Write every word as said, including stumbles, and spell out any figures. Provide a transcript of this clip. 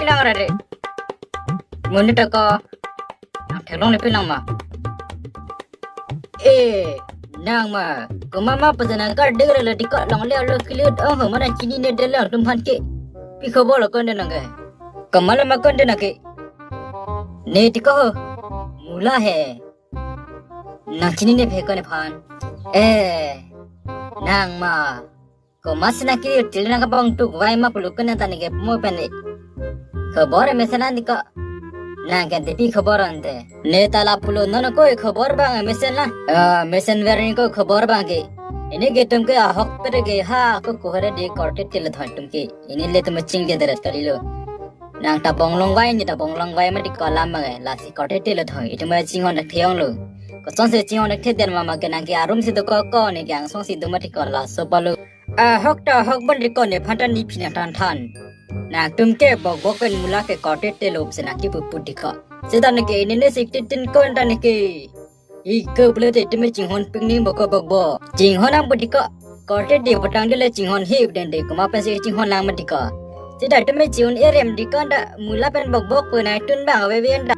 Lang ra re. Monit ako. Nang theklongle pi nang ma. Eh, nang ma. Komat ma pu nang kar dek ra le tiko longle arlo kili-ut ong ho, mane chininedetlo atum aphan ke. Pi khobor lo konde nang ke. Komat lo ma konde nang ke. Ne tiko ho. Mula he. Nang chininephe ko nephan. Eh, nang ma. Komat si nang kili-ut til nang kabong tuk vai ma pulo konde ta ne ke mo pen le. Khobor mesen an tiko. Nang ke te pi khobor ante. Ne ta lapulo non ko khobor abang mesen la. Ah, mesen ver ne ko khobor abang ke. Pini ke itum ke ahok pere ke ha ko kohore de korte til thon itum ke. Pini le itum chingledetdet kalilo. Nang ta bonglong vai, ne ta bonglong vai ma tiko alam abang ke. Lasi korte til thon. Itum chinghon thektheyong lo. Kosonsi chinghon thekthedet ma ma ke nang ke arum si do ko ko ne ke angsong si do ma tiko laso palo. Ahok ta ahok bon tiko nephan ta ne phi nang than than. Nangtum ke bokbok pen mula ke korte til lo pusi nang kipu pu tiko. Seta ne ke pini ne sik tin tin ko ta ne ke. Iko pulote itum chinghon pik nang bokbok bokbok. Chinghon nang pu tiko. Korte til pu tangte le chinghon hip den de komat pensi chinghon lang ma tiko. Seta itum chinghon erem tiko ta mula pen bokbok pen nangtum abang ave ave ta.